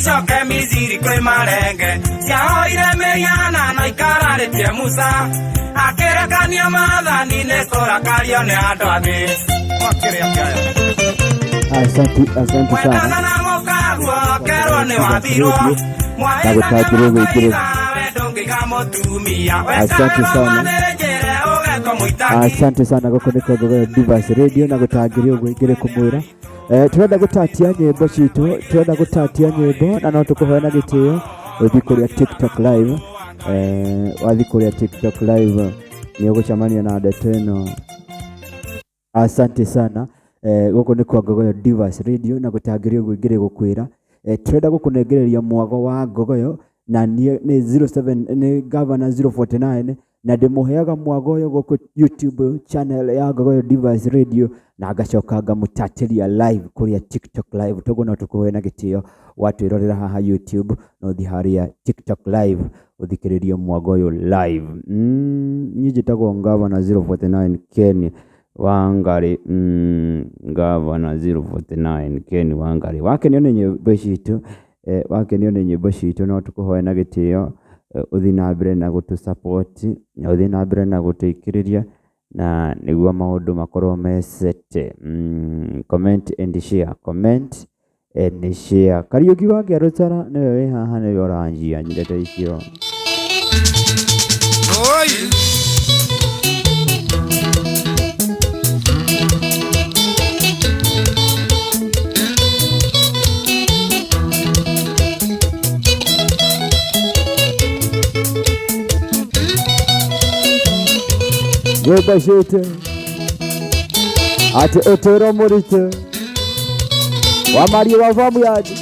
Icoke Misiri kwĩ marenge ciahoire mĩhianano ikararĩtie Musa akĩrekania maathani nĩ kũrakario nĩ andũ a thĩ. Mwakĩrĩ atĩa aya? Asante, asante sana. Mwendana na mũkaguo kerwo nĩ wathirwo Na gũtanjĩrwo gwĩkĩrwo. we ndũngĩiga mũtumia Asante sana. njĩre ũgekwo mũitaki. Asante sana gũkũ nĩ Kongogoyo Divas Radio na gũtangĩrĩ ũguo ingĩrĩ kũmwĩra turenda gũtatia nyĩmbo citũ, turenda gũtatia nyĩmbo na no tũkũhoe na gĩtĩo ũthiĩ kũrĩa TikTok live, wathiĩ kũrĩa TikTok live nĩ ũgũcemania na ndeto ĩno. Asante sana. Gũkũ nĩ kwa Ngogoyo Divas Radio na gũtangĩrĩ ũguo ingĩrĩ gũkwĩra, turenda gũkũnengereria mwago wa Ngogoyo na niĩ nĩ 07 nĩ Governor 049 na ndĩmũheaga mwago ũyũ gũkũ YouTube channel ya Ngogoyo Divas Radio na ngacoka ngamũtatĩria live kũrĩa TikTok live. Toguo no tũkũhe na gĩtĩo watwĩrorera haha YouTube, no ũthiĩ harĩa TikTok live ũthikĩrĩrie mwago ũyũ live. Niĩ njĩtagwo Governor 049 Ken Wangari. Governor 049 Ken Wangari. Wakenio nĩ nyĩmbo citũ, wakenio nĩ nyĩmbo citũ no tũkũhoe na gĩtĩo, ũthiĩ na mbere na gũtũ support na ũthiĩ na mbere na gũtũikĩrĩria na nĩguo maũndũ makorwo mecete. Comment and share, comment and share. Kariũki wa Kĩarũcara nĩwe wĩ haha nĩwe ũranjia ndeto icio. Oi. Nyũmba citũ atĩ ũtũũro mũritũ wa mario wa famu yaku.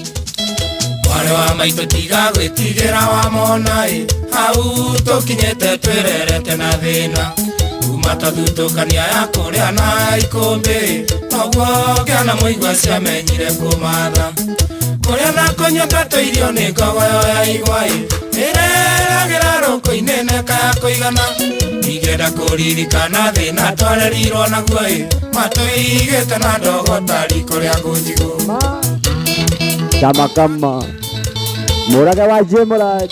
Mwarĩ wa maitũ tiga gwĩtigĩra wamona ĩ hau tũkinyĩte twĩrerete na thĩna kuma twathutũkania ya kũrĩa na ikũmbĩ noguo ngĩona mũigua ciamenyire kũmatha kũrĩa na kũnyua twatũirio nĩ ngogoyo ya igwa ĩ ĩreragĩra rũkũ-inĩ neka ya kũigana ingĩenda kũririkana thĩna twarerirwo naguo ĩ matũigĩte na ndogo ta riko rĩa ngũnjigũ. Kama kama Mũrage wa Jimraj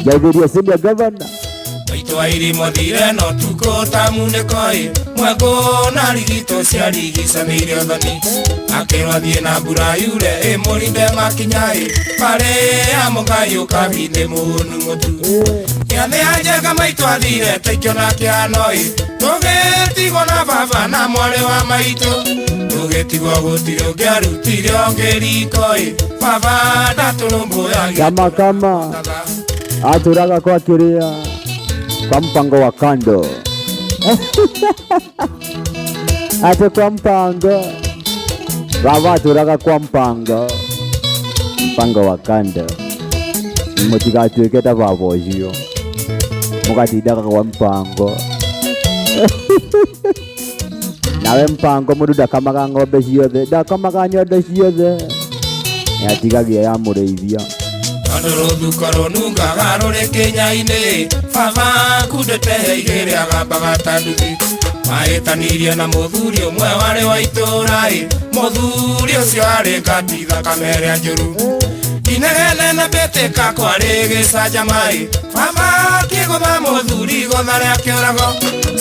ngeithirie senior governor. Maitũ wa irimo thire no tukũ ta munĩko ĩ mwekũ na rigito ciarigicanĩire ũthoni akĩrwo athiĩ na mbura yure ĩ mũrinde makinya ĩ marĩ ya mũgai ũkabithĩ mũnu mũtu gĩathĩ ya njenga maitũ athire taikio na kĩano ĩ tũgĩtigwo na baba na mwarĩ wa maitũ tũgĩtigwo gũtirĩ ũngĩarutire ũngĩ riko ĩ baba ndatũrũmbũyagia. Kama kama atũraga kwa kĩrĩa kwa mpango wa kando ate kwa mpango baba atũraga kwa mpango mpango wa kando mũtigatuĩke ta baba ũcio mũgatindaga kwa mpango nawe mpango mũndũ ndakamaga ng'ombe ciothe ndakamaga nyondo ciothe nĩatigagia ya mũrĩithia. Tondũ rũthuko rũnungaga rũrĩ kĩnya-inĩ baba kundĩte igĩrĩ agambaga ta nduthi mahĩtanirie na mũthuri ũmwe warĩ wa itũũra ĩ mũthuri ũcio arĩ ngati thakame ĩrĩa njũru inegene na mbĩtĩka kwarĩ gĩcanjama ĩ baba akĩgũtha mũthuri igũtha rĩa kĩũrago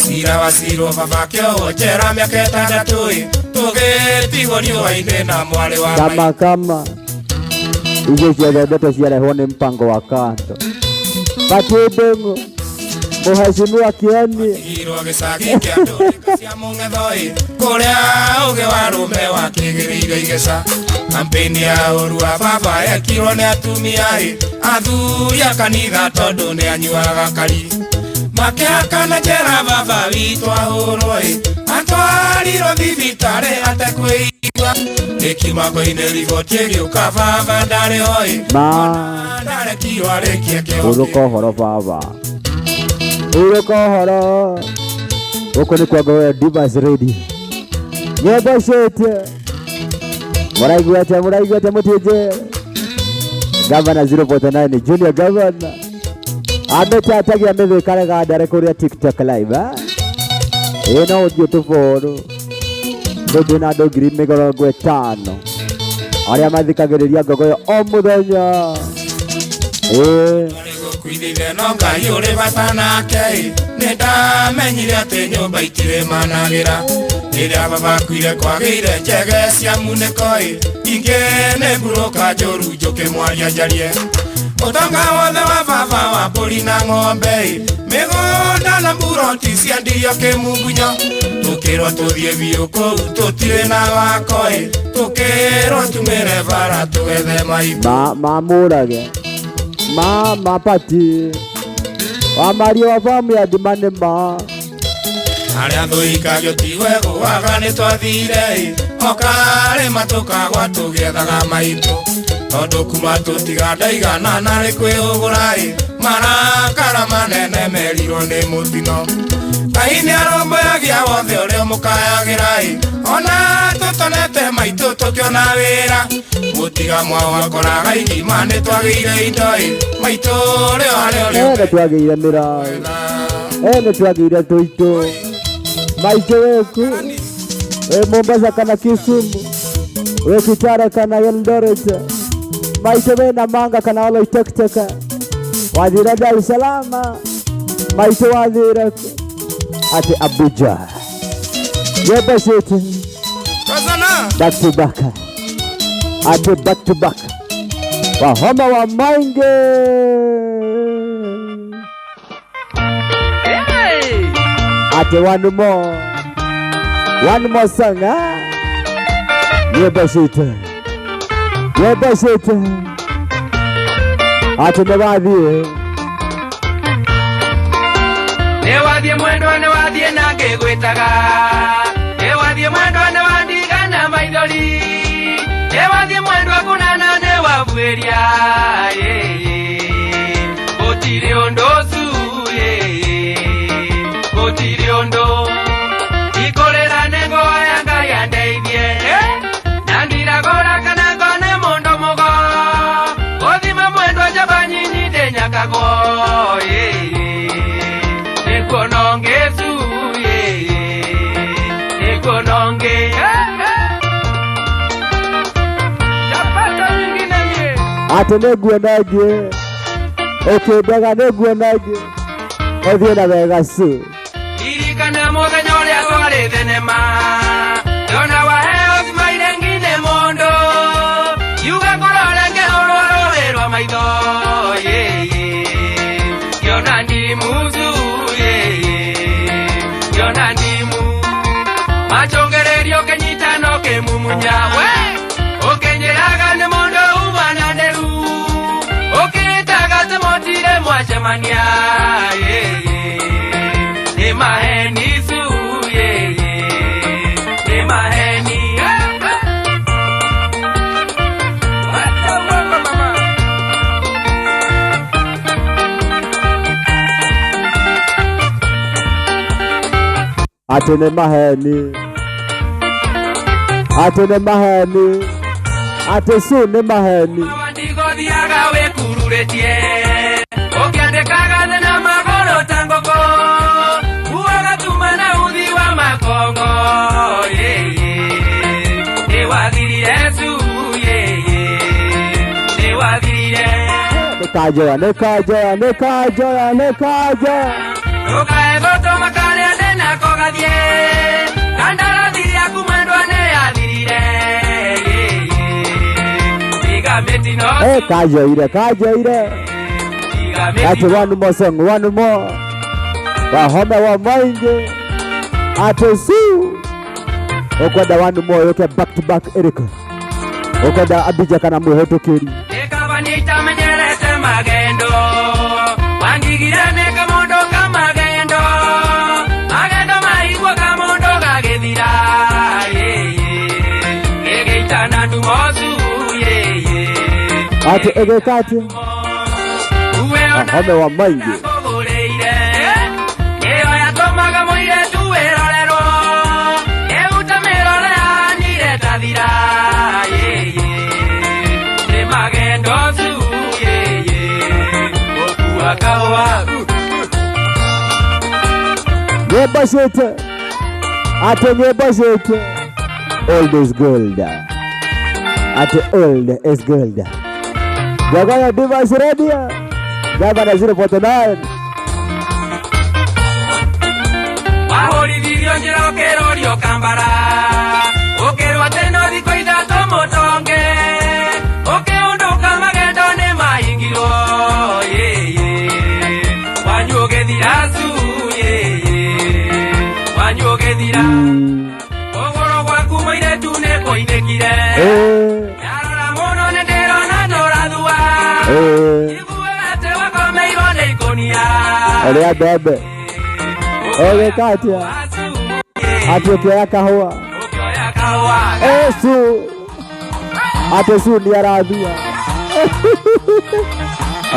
cira wacirwo baba akĩohwo njera mĩaka ĩtandatũ ĩ tũgĩtigwo riũa-inĩ na mwarĩ wa maitũ. Kama kama icio ciothe ndeto ciarehwo nĩ mpango wa kando Katindeng'u mũhecimiwa Kĩeni. Irwo gĩcagi kĩa ndũrĩka cia mũng'etho ĩ kũrĩa ũgĩ wa rũme wakĩgĩrĩire igeca kampeni ya ũru wa baba yekirwo nĩ atumia ĩ athuri a kanitha tondũ nĩ anyuaga kari makĩhakana njera baba witũ ahũrwo ĩ atwarirwo thibitarĩ atekwĩigua ĩkiuma ngo-inĩ riboti ĩgĩũka baba ndarĩ ho ĩ Ma ndarekirwo arĩkie kĩo. Hurũka ũhoro baba, hurũka ũhoro. Gũkũ nĩ kwa Ngogoyo Divas Radio. Nyĩmbo ciĩtie mũraigua atĩa mũraigua atĩa mũtinje Governor 049 Junior Governor amĩtatagia mĩthĩka rega ndare kũrĩa TikTok live eh? Ĩ no ũthiĩ tũboru ndũndĩ na andũ 50,000. Arĩa mathikagĩrĩria ngogoyo o mũthenya. Ĩĩ. Gũkuithithia no Ngai ũrĩ bata nake nĩ ndamenyire atĩ nyũmba itirĩ managĩra rĩrĩa baba akuire kwagĩire njege cia munĩko ingĩ nĩ mburũka njũru njũkĩ mwaria njarie ũtonga wothe wa baba wa mbũri na ng'ombe mĩgũnda na mburoti ciendirio kĩmungunyo tũkĩrwo tũthiĩ biũ kũu tũtirĩ na wako tũkĩrwo tumĩre bara tũgethe maimbo Ma mamũrage. Ma mapati. Wa Mario wa famu ya Dimane ma. Arĩa thũikagio tiwe gũaga nĩ twathire okarĩma tũkagwa tũgĩethaga maitũ tondũ kuma tũtiga ndaigana narĩ kwĩhũgũra marakara manene merirwo nĩ mũtino Ngai nĩ arũmbũyagia wothe ũrĩa ũmũkayagĩra ona tũtonete maitũ tũkĩona wĩra mũtiga mwao akoraga igima nĩ twagĩire indo maitũ rĩo harĩa ũrĩa Nĩ twagĩire mĩraũ. Nĩ twagĩire tũitũ. Maitũ wĩku. Wĩ Mombasa kana Kisumu. Wĩ Kitale kana Eldoret. Maitũ wĩ Namanga kana Oloitoktok. Wathire Dar es Salaam. Maitũ wathire kũ? Ati Abuja. Nyĩmbo citũ Tazana. Back to back. Ati back to back. Wahoma wa Mainge. Ati one more. One more song, ah? Nyĩmbo citũ. Nyĩmbo citũ. Ati nĩ wathiĩ. Nĩ wathiĩ mwendwa nĩ wathiĩ na ngĩgwĩtaga nĩ wathiĩ mwendwa nĩ wandigana maithori nĩ wathiĩ mwendwa kũnana nĩ wabuĩria gũtirĩ ũndũ cu gũtirĩ ũndũ ikũrĩra nĩ ngoya Ngai andeithie na ndiragũra kana ngone mũndũ mũgo gũthima mwendwa njamba nyinyi ndĩnyakagwo nĩkuona ũngĩ cu nĩkuona ũngĩ Chapata nyingine mie. Ati nĩ nguona ĩngĩ. Ũkĩndaga nĩ nguona ĩngĩ. Ũthiĩ na wega cu. Ririkana mũthenya ũrĩa twarĩ thenema ndona waheo cimaire ngine mũndũ yuga kũrora ngĩhũrwo rũĩ rwa maitho ngĩona ndimucu ngĩona ndimu macũngĩrĩrio kĩnyitano kĩmumunya we ũkĩnjĩraga nĩ mũndũ uma na nderu ũkĩĩtaga tũmũtire mwacemania nĩ maheni cu nĩ maheni. Wacha uongo mama. Ati nĩ maheni. Ati nĩ maheni. Ati cu nĩ maheni. Wandigothiaga wĩkururĩtie ũkĩandĩkaga thĩ na magũrũ ta ngũkũ kuaga tuma na uthi wa makongo nĩ wathirire cu nĩ wathirire. Nĩ kanjoya, nĩ kanjoya, nĩ kanjoya, nĩ kanjoya. Ndũkae gũtũma karĩa ndĩnako gathiĩ kandarathi yaku mwendwa nĩ yathirire tiga mĩtino. Kanjoire, kanjoire. Tiga Ati mĩtino. One more song, one more. Wahome wa Mainge. Ati su. Ũkwenda one more yũke back to back ĩrĩkũ? Ũkwenda Abija kana mwĩhĩtũkĩri? Ĩkaba nĩitamenyerete magendo wandigire nĩ kamũndũ kamagendo magendo maigua kamũndũ gagĩthira gĩgĩitana ndumocu. Ati ĩgĩka atĩa? Wahome wa Mainge. Kũgũrĩire ĩyo yatũmaga mũirĩtu wĩrorerwo ĩuta mĩrore yanire tathira nĩ magendo cu gũkua kahũa. Nyĩmbo citũ. Ati nyĩmbo citũ. Old is gold. Ati old is gold. Jogoyo Device Radio. Gavana 049. Wahũrithirio njĩra ũkĩrorio kambara ũkĩrwo atĩ no thikũ ithatũ mũtonge ũkĩũndũka magendo nĩ mahingirwo yĩyĩ wanyu ũgĩthira cu yĩyĩ wanyu ũgĩthira kũgũrũ gwaku mũirĩtu nĩ kũinĩkire ndarora mũno nĩ ndĩrona tũrathua iguaga atĩ wakomeirwo nĩ ikũnia Ũrĩa mbembe. Ũgĩka atĩa? Atĩ ũkĩoya kahũa. Ũkĩoya kahũa. Esu. Atĩ su nĩ arathua.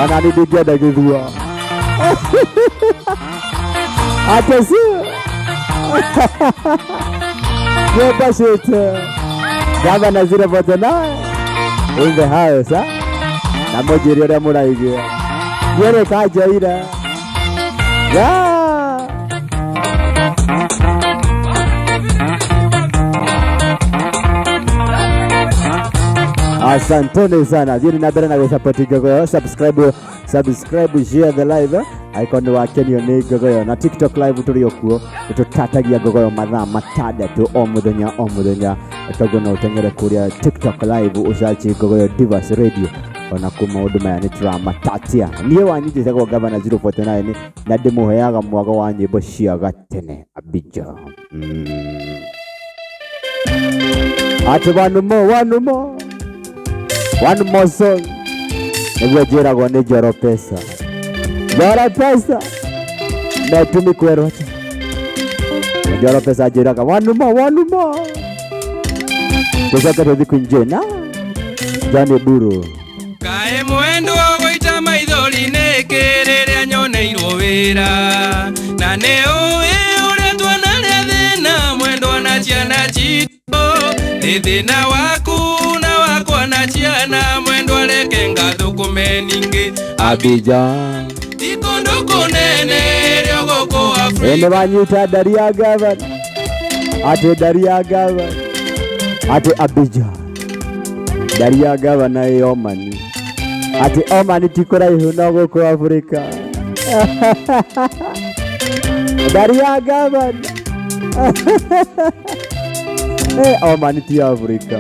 Ona nĩ ndingĩenda gĩthua. Atĩ su. Nyũmba citũ. Gavana 049 in the house, ha? Na mũnjĩre ũrĩa mũraigua. Niĩ kanjoire. Yeah. Asanteni sana. Thiĩ na mbere na gũsupport Ngogoyo, subscribe, subscribe, share the live. Icon wakenio nĩ Ngogoyo na TikTok live tũrĩ o kuo nĩtũtatagia Ngogoyo mathaa matandatũ o mũthenya o mũthenya, toguo no ũteng'ere kũrĩa TikTok live ũcaci Ngogoyo Divas Radio ona kũ maũndũ maya nĩ tũramatatia. Niĩ wanyu njĩtagwo Gavana 049 na ndĩmũheaga mwago wa nyĩmbo cia gatene Abija. Ati one more, one more, one more song nĩguo njĩragwo nĩ Njoro Pesa. Njoro Pesa metumi kwerwo atĩa? Njoro Pesa anjĩraga one more, one more, tũcoke tũthiĩ kwĩ na Johnny Buru. Kaĩ mwendwa gũita maithori nĩkĩ rĩrĩa nyoneirwo wĩra na nĩ ũĩ ũrĩa tuonarĩa thĩna mwendwa na ciana citũ nĩ thĩna waku na wakwa na ciana mwendwa reke ngathũkũme ningĩ Abidjan. Ti kũndũ kũnene rĩo gũkũ Ĩ Afrika. nĩ wanyita ndari ya gavana, atĩ ndari ya gavana, atĩ Abidjan, ndari ya gavana ĩ Omani, atĩ Omani ti kũraihu no gũkũ Afrika. Ndari ya gavana. Omani ti Afrika.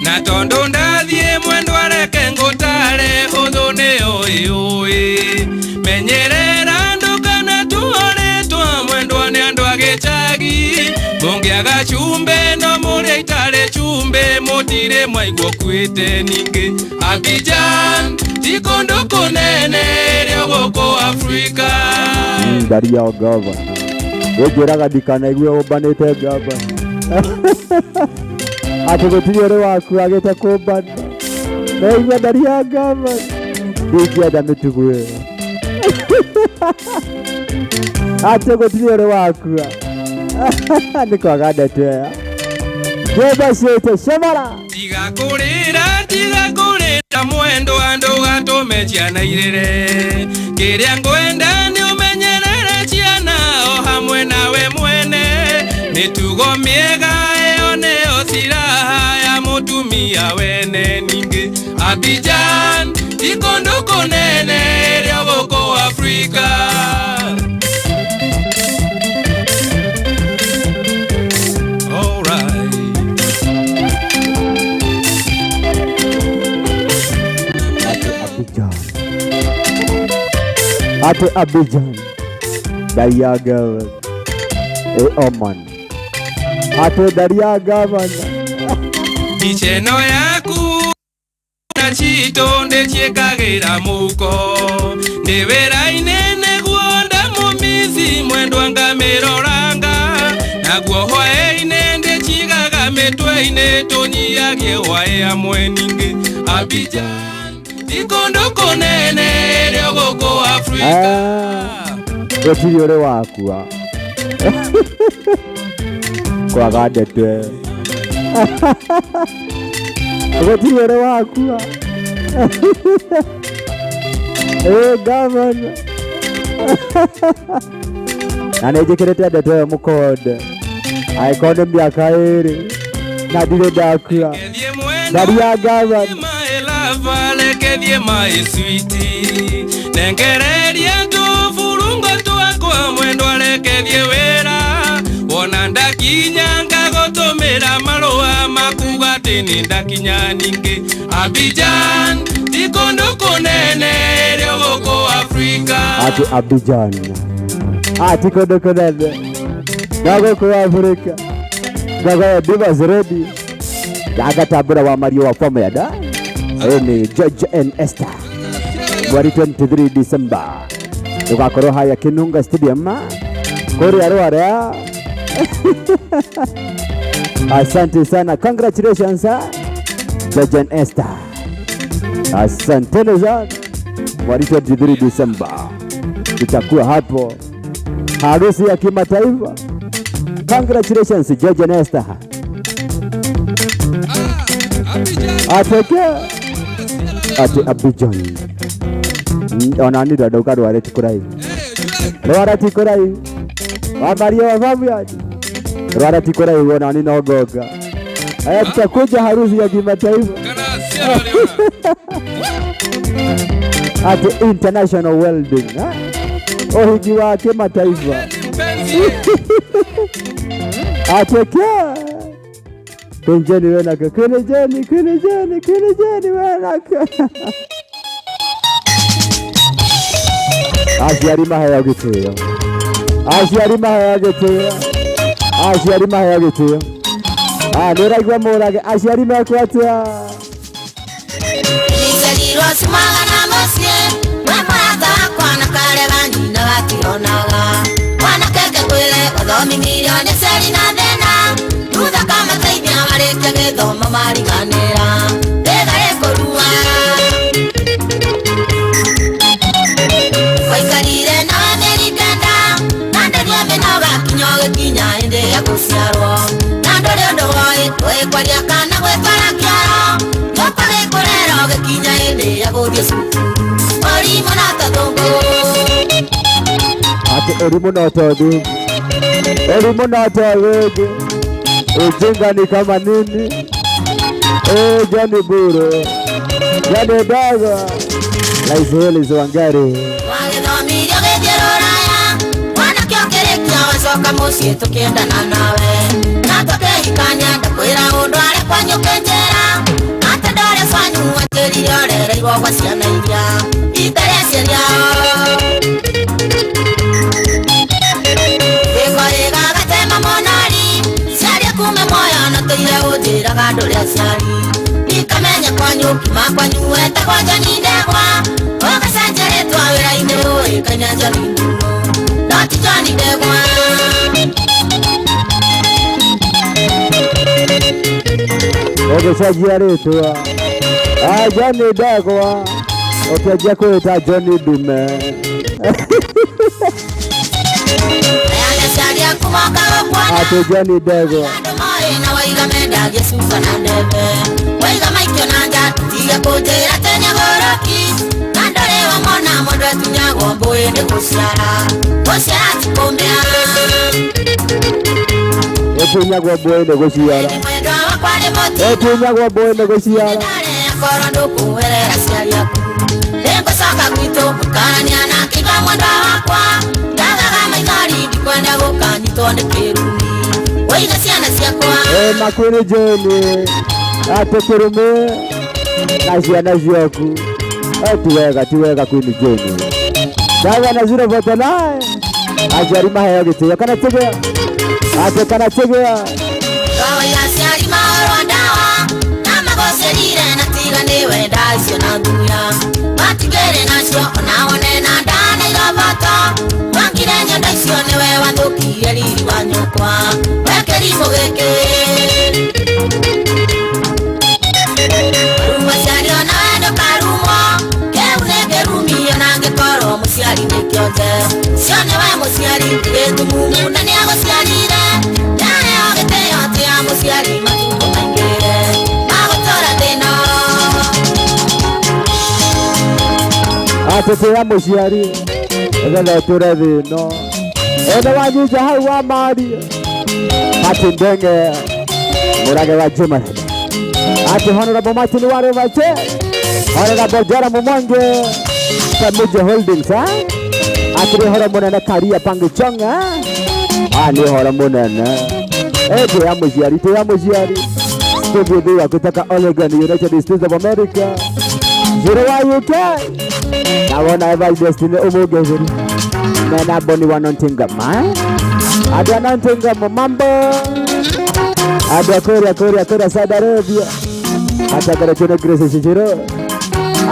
Na tondũ ndathiĩ mwendwa reke ngũtare ũthũ nĩ ũĩ ũĩ menyerera ndũkana tuorĩtwa mwendwa nĩ andũ a gĩcagi mũngĩaga cumbĩ no mũrĩa itarĩ cumbĩ mũtirĩ mwaigua kwĩte ningĩ Abidjan ti kũndũ kũnene rĩo gũkũ Afrika. Ndari ya gavana ĩnjĩraga ndikanaigue ũmbanĩte gavana, atĩ gũtirĩ ũrĩ waku agĩte kũmbana naigua ndari ya gavana ndingĩenda mĩtugo ĩyo, atĩ gũtirĩ ũrĩ wakua nĩ kwaga ndeto ĩyo. Nyũmba ciĩte cemara. Tiga kũrĩra, tiga kũrĩra mwendwa ndũgatũme ciana irĩre kĩrĩa ngwenda nĩ ũmenyerere ciana o hamwe nawe mwene mĩtugo mĩega ĩyo nĩyo silaha ya mũtumia wene ningĩ Abidjan ti kũndũ kũnene rĩo gũkũ Afrika. All right. Ati Abidjan, ati Abidjan ndari ya gavana ĩ Oman, ati ndari ya gavana. Mbica ĩno yaku na citũ ndĩciĩkagĩra mũhuko ndĩ wĩra-inĩ nĩguo ndamũmici mwendwa ngamĩroranga naguo hwaĩ-inĩ ndĩcigaga mĩtwe-inĩ tũnyiagie hwaĩ hamwe ningĩ Abidjan ti kũndũ kũnene rĩo gũkũ Afrika. Gũtirĩ ũrĩ wakua kwaga ndeto ĩyo, gũtirĩ ũrĩ wakua ĩ gavana na nĩ njĩkĩrĩte ndeto ĩyo mũkonde angĩkorwo nĩ mĩaka ĩrĩ. Na ndirĩ ndakua. Kethie mwendwa Ndaria gavana. Maelava lekethie maiswiti nengereria tũburungo twakwa mwendwa rekethie wĩra wona ndakinya ngagũtũmĩra marũa makuga atĩ nĩ ndakinya ningĩ Abidjan ti kũndũ kũnene ĩrĩ gũkũ Afrika. Ati Abidjan. Ati kũndũ kũnene. No gũkũ Afrika. Ngwagoya Divas Radio. Agatambũra wa Mario wa Fameda. Ĩĩ George N Esther. Mweri 23 December. Tũgakorwo haya Kinunga Stadium. Kũrĩa Rwara. Asante sana. Congratulations, sir. George N Esther. Asanteni sana. Mweri 23 December. Tutakuwa hapo. Harusi ya kimataifa. Congratulations, George and Esther. Ateke ati Abidjan. Ona ni ndauga rware ti kũraihu. Rwara ti kũraihu. Wa Maria wa Fabian. Rwara ti kũraihu ona ni no ngoga. Aya tutakuja harusi ya kimataifa. Kana Sierra Leone. Ati international wedding. Ha? Ũhiki wa kimataifa. Mpenzi. Ateke. Queen wenako. Queen Jenny, Queen Jenny, Queen Jenny wenako. Aciari maheo gĩtĩo. Aciari maheo gĩtĩo. Aciari maheo gĩtĩo. Ah, nĩ ũraigua mũrage aciari mekwo atĩa? Nĩngerirwo ciumaga na mũciĩ we mũrata wakwa na karega nyina gationaga mwanake ngĩkwĩre gũthomithirio nĩ ceri na thĩna thutha kamateithia marĩkia gĩthomo mariganĩra thĩga rĩkũrua waikarire nawe mĩeri kenda na ndũrĩa mĩnoga kinya ũgĩkinya hĩndĩ ya gũciarwo na ndũrĩ ũndũ woĩ ũĩ kwaria kana gwĩtwara kĩoro gĩũka gĩkũrera ũgĩkinya hĩndĩ ya gũthiĩ cukuru ũrimũ na tũthũngũ. Ati ũrimũ no tondũ ũrimũ no tondũ ujinga ni kama nini? Eh, Johnny Buro, Johnny Dogo, Laiseli Wangari. Wagĩthomirio gĩthiĩ rũraya mwanake ũkĩrĩkia wacoka mũciĩ tũkĩendana nawe na tũkĩhikania ndakwĩra ũndũ arĩ kwanyu ũkĩnjĩra atĩ ndũrĩ kwanyu wanjĩrire ũrereirwo gwa ciana iria itarĩ aciari ao gĩko gĩgagatema monari ciaria kume moyo na tũire ũnjĩraga ndũrĩ aciari nikamenya kwanyu kima kwanyu wetagwo John Ndegwa ũgacenjia rĩtwa wĩra-inĩ ũĩkaine John Ndung'u no ti John Ndegwa. Ũgĩcenjia rĩtwa. Ah, Johnny Ndegwa. Ũkĩanjia kwĩta Johnny Ndume. Aya nĩ aciari aku moka gũkuona Ati Johnny Ndegwa. andũ moĩ na waiga mendagia cuba na ndebe waiga maikio na nja tige kũnjĩra atĩ nĩagũrũki na ndũrĩ wamona mũndũ atunyagwo mbũĩ nĩ gũciara gũciara ti kũmĩa. Ĩtunyagwo mbũĩ nĩ gũciara. Mwendwa wakwa nĩ mũtino Ĩtunyagwo mbũĩ nĩ gũciara. ndarĩ akorwo ndũkũherera aciari aku nĩngũcoka gwitũ gũkarania na kĩiga mwendwa wakwa ndagaga maithori ndikwenda gũkanyitwo nĩ kĩrumi wĩiga ciana ciakwa. Eh, Makwini Jane. Ati kĩrumi na ciana ciaku. Eh, ti wega, ti wega Queen Jane. Ndaga na 049. Aciari maheo gĩtĩo kana tigĩa. Ati kana tigĩa. Ndawa aciari mahorwo ndawa na magũciarire na tiga nĩwe ndacio na thuya matigĩrĩ nacio ona wone na ndana iroboto wangire nyondo icio nĩwe wathũkirie riri wa nyũkwa we kĩrimũ gĩkĩ ruma aciari onawe ndũkarumwo kĩu nĩ kĩrumi ona angĩkorwo mũciari nĩ kĩonje cio nĩwe mũciari gĩtumumu na nĩagũciarire ndaheo gĩtĩo tĩa mũciari matukũ maingĩ magũtũra thĩna. Atĩ tĩa mũciari nĩgetha ũtũre thĩ ĩno. Ene wanyinja hau wa Maria. Martin Ndenge. Murage wa Juma ati Honorable Martin Warevache Honorable Jara Mumonge Pamoja Holdings akiri horo munene Karia Pangichonga ni horo munene ya muciari tu ya muciari tugithira kutoka Oregon United States of America zero wa UK nawona Eva Destiny umugezeri nena Boni wanontingama adi anontingama mambo adi akoria koria koria Saudi Arabia atagara chune Grace Shichiro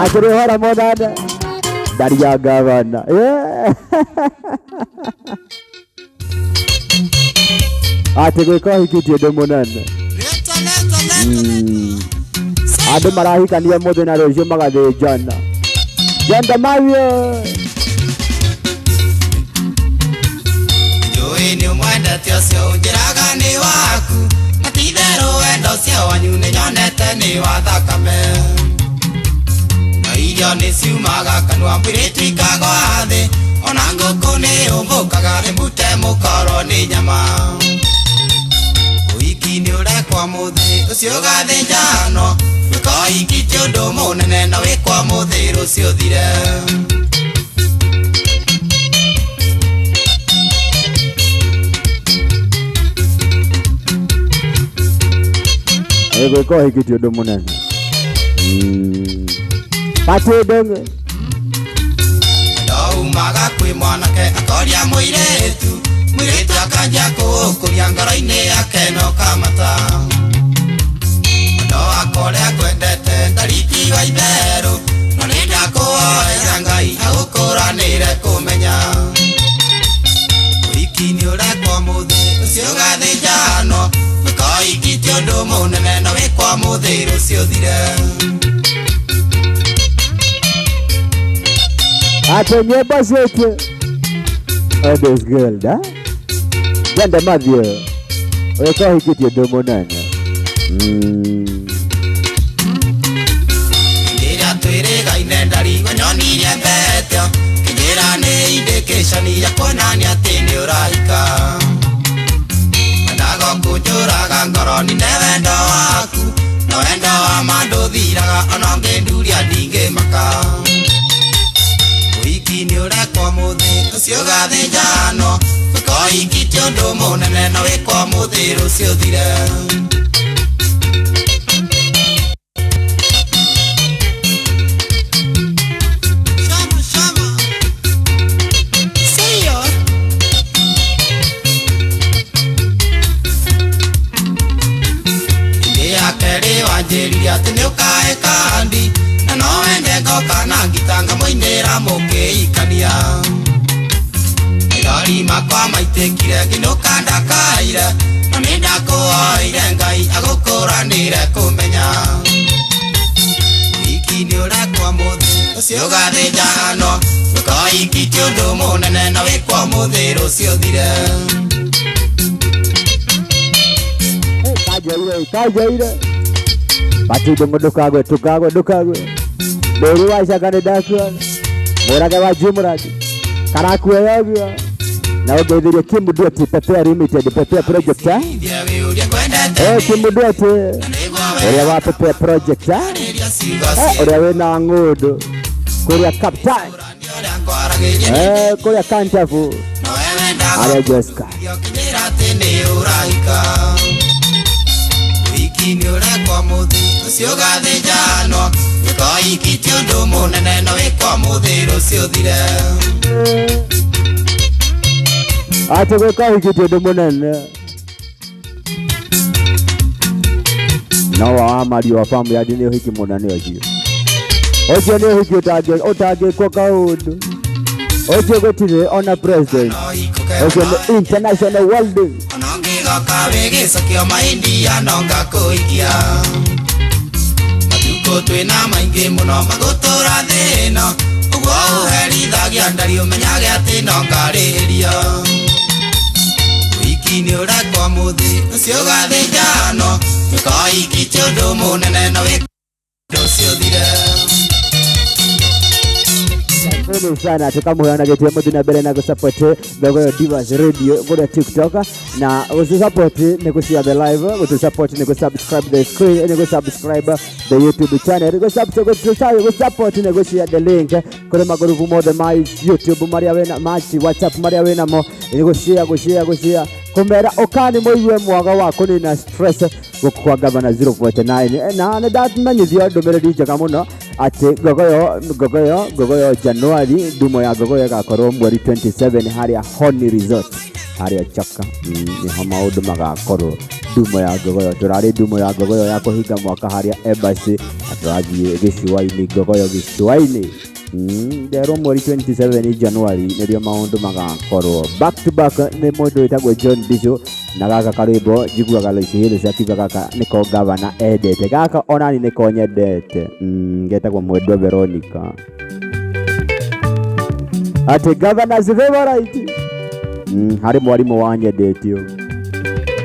akiri horo munene Daria gavana yeah. Ati gwĩka ũhiki ti ũndũ mũnene andũ marahikania mũthĩ na rũciũ magathĩnjana Jenda Mario Njũĩ nĩ ũmwendete ũcio ũnjĩraga nĩ waku na ti itherũ wendo ũcio wanyu nĩ nyonete nĩ wa thakame na irio nĩ ciumaga kanua mwĩrĩ ikagwa thĩ ona ngũkũ nĩ ũmbũkaga ĩmute mũkoro nĩ nyama ũhiki nĩ ũrekwa mũthĩ ũcio ũgathĩnjano gwĩka ũhiki ti ũndũ mũnene na wĩkwa mũthĩ rũciũ ũthire gwĩka ũhiki ti ũndũ mũnene Patidong Ndaumaga kwĩ mwanake akoria mũirĩtu mũirĩtu akanjia kũũkũria ngoro-inĩ yake no kamata ndo wakwa ũrĩa ngwendete ndariti wa itherũ no nĩ ndakũhoera Ngai agũkũranĩre kũmenya ũhiki nĩ ũrekwo mũthĩ ũcio ũgathĩnjano gwĩka ũhiki ti ũndũ mũnene no wĩkwa mũthĩ rũciũ ũthire Ate nyimbo zetu Others girl da Jenda Mathio wĩka ũhiki ti ũndũ mũnene Rĩrĩa twĩrĩgaine ndarigwo nyonirie mbete kĩnjĩra nĩ indication ya kuonania atĩ nĩ ũrahika wendaga kũnjũraga ngoro nine wendo waku na wendo wa ma ndũthiraga ona ũngĩnduria ndingĩmaka ũhiki nĩ ũrekwo mũthĩ ũcio ũgathĩnjano gwĩka ũhiki ti ũndũ mũnene na wĩkwa mũthĩ rũciũ ũthire Shama, shama. See ya. Hĩndĩ ya kerĩ wanjĩrire atĩ nĩ ũkae kandi na no wende ngoka na ngita ngamũinĩra mũkĩikania maithori makwa maitĩkire ngĩnũka ndakaire no nĩ ndakũhoire Ngai agũkũranĩre kũmenya ũhiki nĩ ũrekwo mũthĩ ũcio ũgathĩnjano gwĩka ũhiki ti ũndũ mũnene na wĩkwo mũthĩ rũciũ ũthire Kajaire kajaire Patidong ndukagwe tukagwe ndukagwe Ndũru wa Icaka nĩ ndakuona Mũrage wa Jumradi karakuoya na ũngeithĩrie Kim Duete Pepea Limited Pepea Project Ithie wĩ ũrĩa ngwendete Kim Duete na nĩguo ũrĩa wa Pepea Project werĩria ciugo cia ũrĩa wĩna ng'ũndũ kũrĩa Captain ũrĩa ngwaragĩria kũrĩa Kantafu no we wendaga arĩa Jessica ũkĩnjĩra atĩ nĩ ũrahika ũhiki nĩ ũrekwo mũthĩ ũcio ũgathĩnjano gwĩka ũhiki ti ũndũ mũnene no wĩkwo mũthĩ rũciũ ũthire Ati gwĩka ũhiki ti ũndũ mũnene no wa Mario wa famu ya nĩ ũhiki mũnene ũcio ũcio nĩ ũhiki ũtangĩkwo kaũndũ ũcio gũtirĩ ona president no ikũke ũcio nĩ international welding ona ũngĩgoka wĩ gĩcokio maindia no ngakũhikia matukũ twĩna maingĩ mũno magũtũra thĩ ĩno ũguo ũherithagia ndari ũmenyage atĩ no ngarĩrĩria ũhiki nĩ ũrekwo mũthĩ ũcio ũgathĩnjano gwĩka ũhiki ti ũndũ mũnene no wĩkwo ũcio ũthire Asanteni sana tukamuheana gĩtĩo mũthiĩ na mbere na gũsupport Ngogoyo Divas Radio kũrĩa TikTok na gũsupport nĩ gũ-share the live, gũsupport nĩ gũ-subscribe the screen, nĩ gũ-subscribe the YouTube channel, gũsupport nĩ gũ-share the link kũrĩ magurubu mothe ma YouTube marĩa wĩna ma WhatsApp marĩa wĩnamo, nĩ gũ-share gũ-share gũ-share kũmera ũkani mũigue mwago wa kũnina stress gũkũ kwa Gavana 049. Na nĩ ndamenyithio ndũmĩrĩri njega mũno atĩ Ngogoyo Ngogoyo Ngogoyo January, ndumo ya Ngogoyo ĩgakorwo mweri 27 harĩa Honi Resort harĩa Chaka. Nĩho maũndũ magakorwo ndumo ya Ngogoyo. Tũrarĩ ndumo ya Ngogoyo ya kũhinga mwaka harĩa Embassy na tũrathiĩ gĩcũa-inĩ, Ngogoyo gĩcũa-inĩ. Nderwo mweri 27 January nĩrĩo maũndũ magakorwo back to back. Nĩ mũndũ wĩtagwo John Bicho na gaka karwĩmbo njiguaga Loisi Hills akiuga gaka nĩko gavana endete, gaka onani nĩko nyendete. Getagwo Mwendwa Veronica, atĩ governor's favorite. Harĩ mwarimũ wanyendete ũguo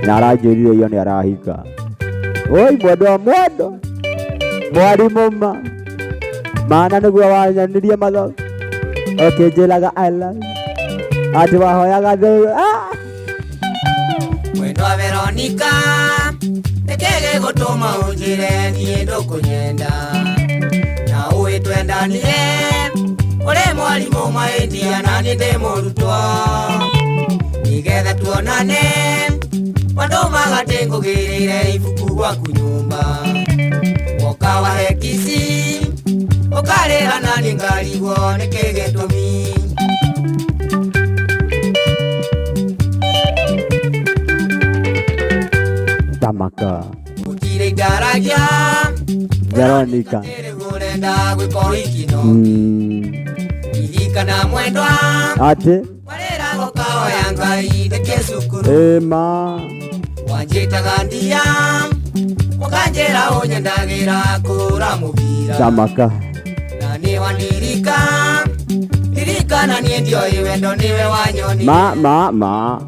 na aranjĩrire iyo nĩ arahika. Oi mwendwa, mwendwa mwarimũ ma maana nĩguo wanyonirie mathomo ũkĩnjĩraga I love you, atĩ wahoyaga thũ ah! Mwendwa Veronica, nĩkĩ gĩgũtũma ũnjĩre niĩ ndũkũnyenda na ũĩ twendanire ũrĩ mwarimũ mahĩtia na niĩ ndĩ mũrutwo nĩgetha tuonane wandũmaga ndĩngũgĩrĩre ibuku gwaku nyũmba woka wahe kici ũkarĩha na niĩ ngarigwo nĩkĩ gĩtũmi. Tamaka. Gũtirĩ indaragia. Veronica. Ũrenda gwĩka ũhiki no ririkana mwendwa atĩ warĩra gũkahoya Ngai ndĩkie cukuru. Ĩma. Wanjĩtaga ndia ũkanjĩra ũnyendagĩra kũra mũbira. Tamaka. Na nĩ wandirika ririkana niĩ ndioĩ wendo nĩwe wanyoni. Ma ma ma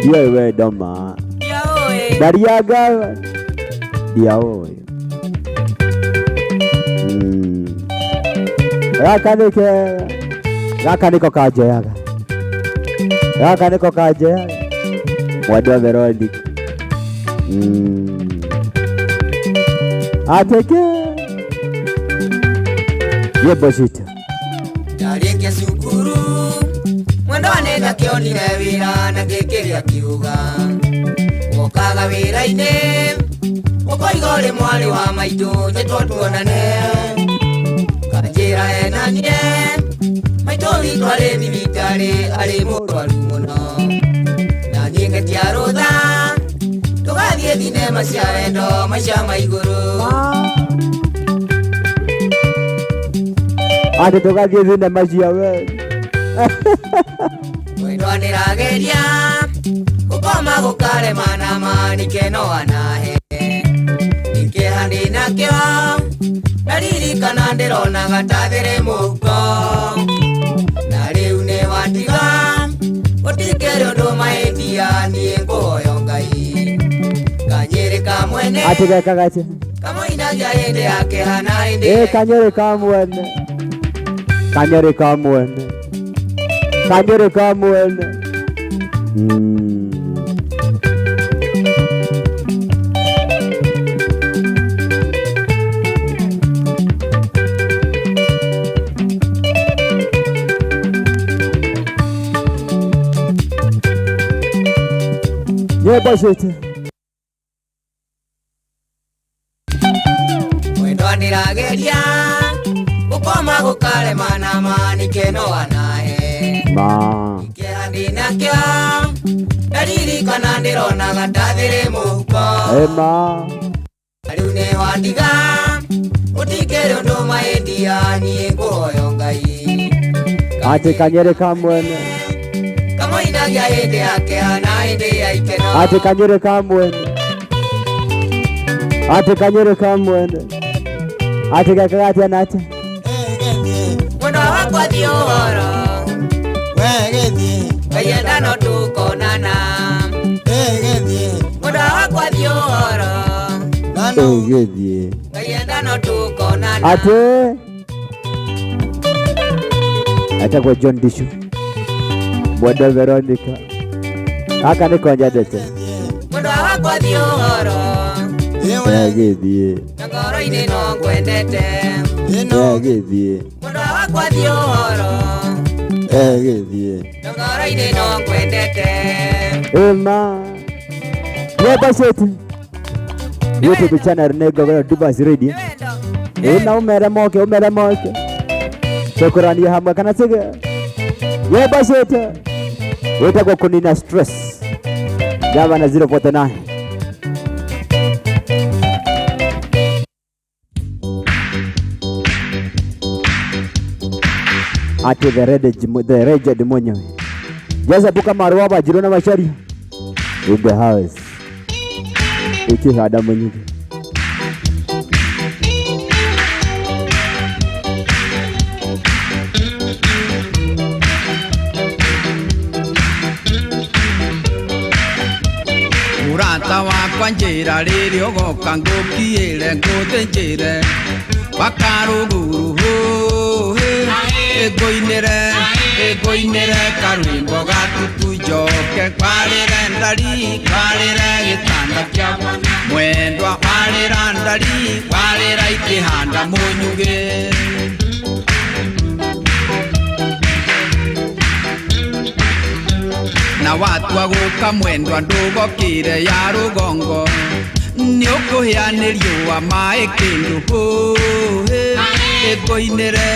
ndiũĩ wendo ma. Ndiaũĩ. Ndarianga ndiaũĩ. Gaka nĩke gaka nĩko kanjoyaga, gaka nĩko kanjoyaga, mwendwa Veronica. Atĩkĩ nyĩmbo citũ. Ndarĩkia cukuru mwendwa nĩ ndakĩonire wĩra na ngĩkĩrĩa kiuga wokaga wĩra-inĩ ũkoiga ũrĩ mwarĩ wa maitũ njĩtwo tuonane kanjĩra enanie maitũ witũ arĩ thibitarĩ arĩ mũrwaru mũno na niĩ ngetia rũtha tũgathiĩ thinema cia wendo maica ma igũrũ. Atĩ tũgathiĩ thinema cia wendo. Mwendwa nĩrageria gũkoma gũkarema na manike no anahe nĩkĩeha ndĩnakĩo ndaririkana ndĩronaga ta thĩrĩ mũhuko na rĩu nĩ watiga gũtikĩrĩ ũndũ mahĩtia niĩ ngũhoyo Ngai kanyĩrĩ ka mwene. Atĩ gekaga atĩa? Kamũinagia hĩndĩ ya kĩeha na hĩndĩ Ĩ kanyũrĩ ka mwene, kanyũrĩ ka mwene, kanyũrĩ ka mwene. Nyĩmbo citũ. Mwendwa nĩrageria gũkoma gũkarema na manike no anahe ma kĩeha ndĩnakĩo ndaririkana ndĩronaga ta thĩrĩ mũhuko. Ĩma. Rĩu nĩ wandiga gũtikĩrĩ ũndũ mahĩtia niĩ ngũhoyo Ngai. Atĩ kanyũrĩ ka mwene. Kamũinagia hĩndĩ ya kĩeha na hĩndĩ ya ikeno. Atĩ kanyũrĩ ka mwene, atĩ kanyũrĩ ka mwene, atĩ gekaga atĩa na atĩa? Mwendwa wakwa thiĩ ũhoro Ngai no tũkonana mwendwa wakwa thiĩ ũhoro. Ĩgĩthiĩ. Ngai enda no tũkonana. Atĩ Etagwo John Dishu Mwenda Veronica. Gaka nĩko nyendete. Mwendwa wakwa thiĩ ũhoro. Gĩthiĩ. Na ngoro-inĩ no ngwendete. Gĩthiĩ. Mwendwa wakwa thiĩ ũhoro. Gĩthiĩ. Na ngoro-inĩ no ngwendete. Ema nyĩmbo citũ YouTube channel nĩ Ngogoro Divas Radio. Ĩ na ũmere moke, ũmere moke, tũkũranie hamwe kana sige nyĩmbo citũ wĩtagwo kũnina stress gavana 049. Ati the red, the legend mwenyewe Joseph Kamaru wa Bajiro na Macharia in the house ikihanda mwenyezi. Mũrata wakwa njĩra rĩrĩa ũgoka ngũkiĩre ngũthĩnjĩre wakarũguru hũhĩ ĩngũinĩre ĩngũinĩre karwĩmbo gatutu njoke kwarĩre ndari kwarĩre gĩtanda kĩa mwendwa warĩra ndari warĩra ikĩhanda mũnyugĩ. Na watua gũka mwendwa ndũgokĩre ya rũgongo nĩ ũkũhĩa nĩ riũa maĩ kĩndũ hũhĩ ĩngũinĩre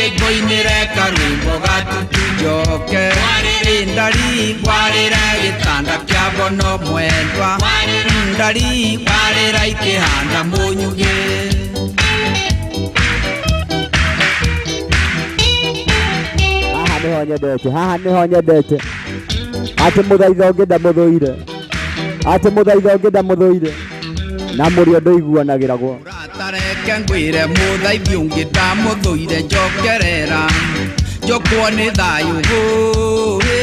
ĩngũinĩre karwĩmbo gatutu njoke ndari warĩra gĩtanda kĩa bono mwendwa ndari warĩra ikĩhanda mũnyugĩ. Haha nĩho nyendete, haha nĩho nyendete. Atĩ mũthaitha ũngĩ ndamũthũire, atĩ mũthaitha ũngĩ ndamũthũire na mũrĩo ndũiguanagĩragwo. Mũratareke ngwĩre mũthaithi ũngĩ ndamũthũire njokerera njokwo nĩ thayũ hũhĩ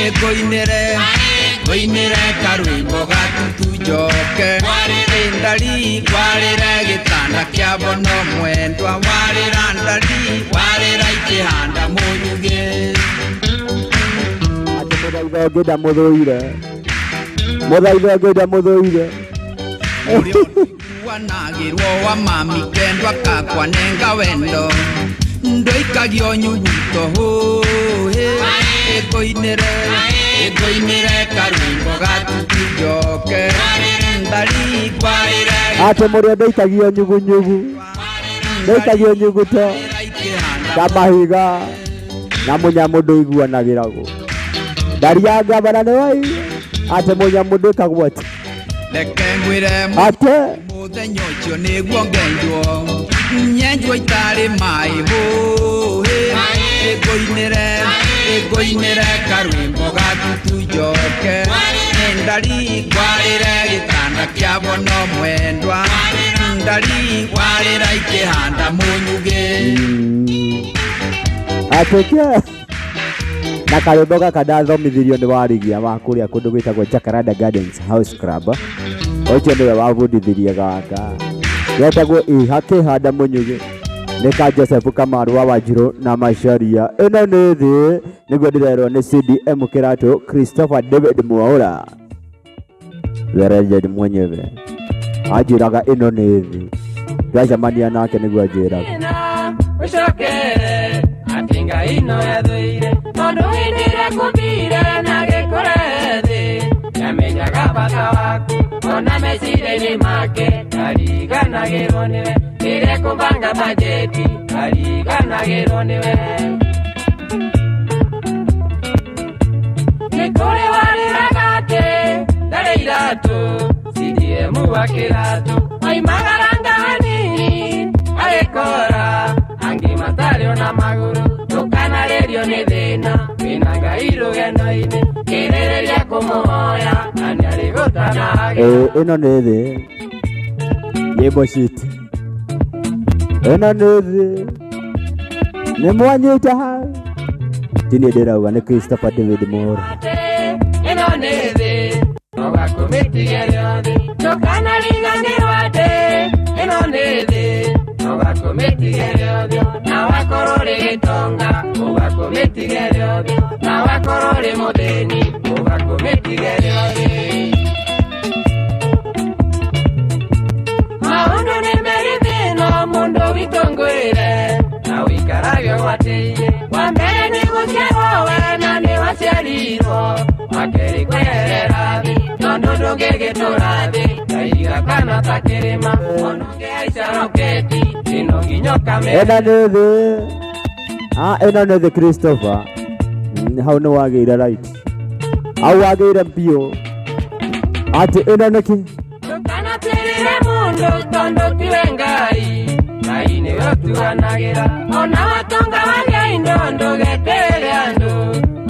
ĩngũinĩre ngũinĩre karwĩmbo gatutu njoke ndari warĩre gĩtanda kĩa bono mwendwa warĩra ndari warĩra ikĩhanda mũnyugĩ. Atĩ mũthaitha ũngĩ ndamũthũire, mũthaitha ũngĩ ndamũthũire. Wanagĩrwo wa mami kendwa kakwa nenga wendo ndoikagio nyuguto hũhĩ ĩngũinĩre ĩngũinĩre karwĩmbo gatutu njoke ndari kwarĩre. Atĩ mũrĩo ndũikagio nyugunyugu, ndũikagio nyuguto ta mahiga na mũnyamũ ndũiguanagĩragwo. Ndari ya gavana nĩ waigua atĩ mũnyamũ ndwĩkagwo atĩ reke ngwĩre atĩ mũthenya ũcio nĩguo ngenjwo nyenjwo itarĩ maĩ hũhĩ ĩngũinĩre ĩngũinĩre karwĩmbo gatutu njoke ndari kwarĩre gĩtanda kĩa bono mwendwa ndari warĩra ikĩhanda mũnyugĩ. Atĩke na karwĩmbo gaka ndathomithirio nĩ warigia wa kũrĩa kũndũ gwĩtagwo Jacaranda Gardens House Club. Ũcio nĩwe wabundithirie gaka getagwo ihakĩhanda mũnyugĩ nĩ ka Joseph Kamaru wa Wanjirũ na Macharia. Ĩno nĩ thĩ nĩguo ndĩrerwo nĩ CDM Kĩratũ Christopher David Mwaura the legend mwenyewe anjĩraga ĩno nĩ thĩ. Twacemania nake nĩguo anjĩraga ũcokere atĩ Ngai no ethũire tondũ hĩndĩ ĩrĩa kũmbire na gĩkũre thĩ nĩamenyaga bata waku ona meciria-inĩ make ariganagĩrwo nĩwe rĩrĩa kũbanga bajeti ariganagĩrwo nĩwe. Nĩ kũrĩ warĩraga atĩ ndarĩ iratũ CDM wa kĩratũ oimagaranga hanini agĩkora angĩ matarĩ ona magũrũ ndũkanarĩrio nĩ thĩna wĩna Ngai rũgendo-inĩ kĩrĩrĩria kũmũhoya na nĩarĩgũtanagĩra. Ĩno nĩ thĩ nyĩmbo citũ, ĩno nĩ thĩ nĩ mwanyita hau. Ti niĩ ndĩrauga nĩ Christopher David Mwaura. Ĩno nĩ thĩ ũgakũmĩtigĩra thĩ ndũkanariganĩrwo atĩ ĩno nĩ thĩ ũgakũmĩtigĩra thĩ na wakorwo ũrĩ gĩtonga ũgakũmĩtigĩra. Ũkũmĩtigere ũthĩ, na wakorwo ũrĩ mũthĩni ũgakũmĩtigere ũthĩ. Maũndũ nĩ merĩ thĩno mũndũ witũ ngwĩre, na ũikarage ũgwatĩirie. Wa mbere nĩ gũciarwo we na nĩ waciarirwo, wa kerĩ kweherera thĩ tondũ ndũngĩgĩtũra thĩ kaiga kana ta kĩrĩma, ona ũngĩhaica roketi ĩno nginya ũkamere. Ĩno nĩ thĩ. Ah, ĩno nĩ thĩ Christopher. Hau nĩ wagĩire right. Hau wagĩire biũ. Atĩ ĩno nĩ kĩ? Ndũkanatĩrĩre mũndũ tondũ tiwe Ngai, Ngai nĩwe ũtuanagĩra. Ona watonga wagĩa indo ndũgetĩre andũ,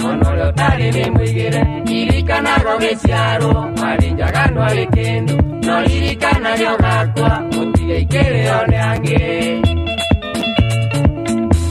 ona ũrĩa ũtarĩ nĩ mũigĩre. Ririkanaga ũgĩciarwo warĩ njaga ndwarĩ kĩndũ, no ririkanage ũgakua ũtige ikĩrĩo nĩ angĩ.